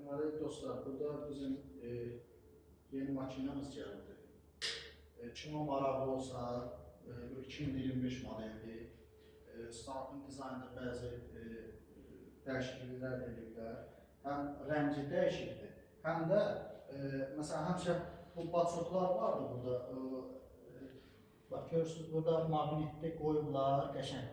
Deməli dostlar, burada bizim yeni makinamız gəldi. Kimə maraqlı olsa, bu 2025 modeldir. Stanokun dizaynında bəzi dəyişikliklər ediblər. Həm rəngi dəyişikdir, həm də məsələn həmişə bu baçoklar vardı burada. Bax görürsünüz, burada maqnitdə qoyublar, qəşəng.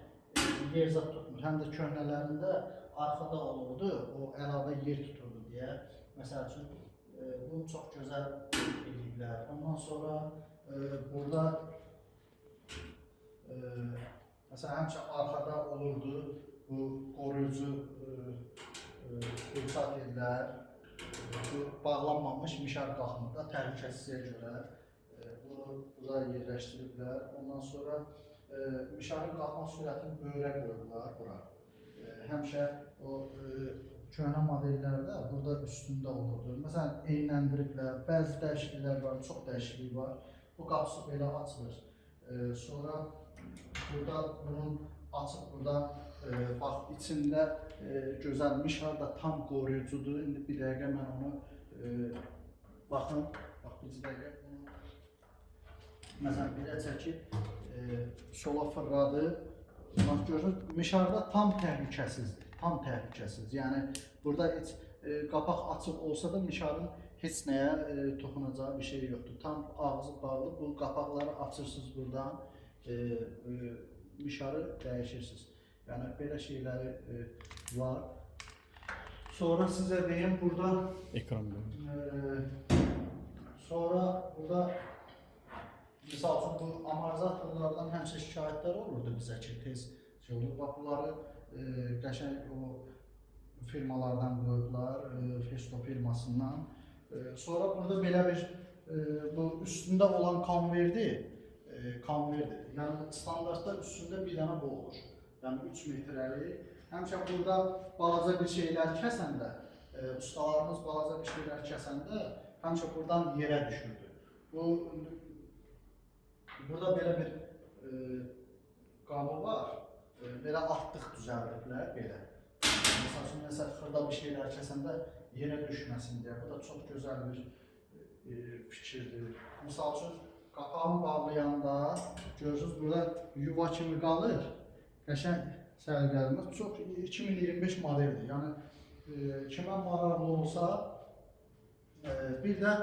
Yer zad tutmur. Həm də köhnələrində arxada olurdu, o əlavə yer tuturdu deyə. Məsəl üçün bunu çox gözəl eləyiblər. Ondan sonra burada məsələn həmişə arxada olurdu bu qoruyucu pulsatellər. Bu bağlanmamış, mişar qalxmır da təhlükəsizliyə görə. Bunu bura yerləşdiriblər. Ondan sonra mişarın qalxma sürətini böyrə qoyublar bura. Həmişə o köhnə modellərdə burada üstündə olurdu. Məsələn, eynləndiriblər. Bəzi dəyişikliklər var, çox dəyişiklik var. Bu qapısı belə açılır. Sonra burada bunun açıb burada bax içində gözəl mişar da tam qoruyucudur. İndi bir dəqiqə mən onu baxın, bax bir dəqiqə bunu məsələn belə çəkib sola fırladı. Bax görürsünüz, mişarda tam təhlükəsizdir. Tam təhlükəsiz. Yəni burada heç qapaq açıq olsa da mişarın heç nəyə toxunacağı bir şey yoxdur. Tam ağzı bağlı. Bu qapaqları açırsınız buradan, mişarı dəyişirsiniz. Yəni belə şeyləri var. Sonra sizə deyim burada Ekran görünür. Sonra burada misal üçün bu amortizatorlardan həmişə şikayətlər olurdu bizə ki, tez şey olur. Bax bunları qəşəng o firmalardan qoyublar, Festo firmasından. Sonra burada belə bir bu üstündə olan konverdir. Yəni standartda üstündə bir dənə bu olur. Yəni 3 metrəlik. Həmişə burada balaca bir şeylər kəsəndə, ustalarımız balaca bir şeylər kəsəndə həmişə buradan yerə düşürdü. Bu burada belə bir qabı var. Belə artdıq düzəldiblər belə. Məsəl üçün, məsələn, xırda bir şeylər kəsəndə yerə düşməsin deyə. Bu da çox gözəl bir fikirdir. Misal üçün, qapağını bağlayanda görürsünüz, burada yuva kimi qalır. Qəşəng səliqəli. Çox 2025 modeldir. Yəni kimə maraqlı olsa, bir də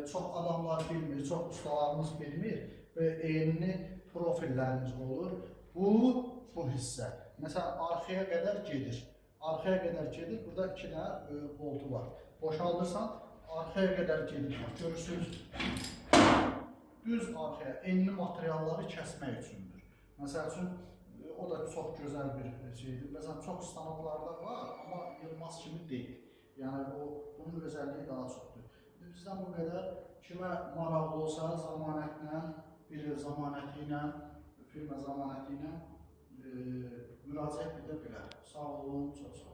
çox adamlar bilmir, çox ustalarımız bilmir və enli profillərimiz olur. Bu hissə. Məsələn, arxaya qədər gedir. Arxaya qədər gedir. Burada iki dənə boltu var. Boşaldırsan, arxaya qədər gedir. Bax, görürsünüz, düz arxaya enli materialları kəsmək üçündür. Məsəl üçün, o da çox gözəl bir şeydir. Məsələn, çox stanoklarda var, amma Yılmaz kimi deyil. Yəni bunun özəlliyi daha çoxdur. Bizdən bu qədər. Kimə maraqlı olsa, zəmanətlə, bir il zəmanəti ilə, firma zəmanəti ilə müraciət edə bilər. Sağ olun, çox sağ olun.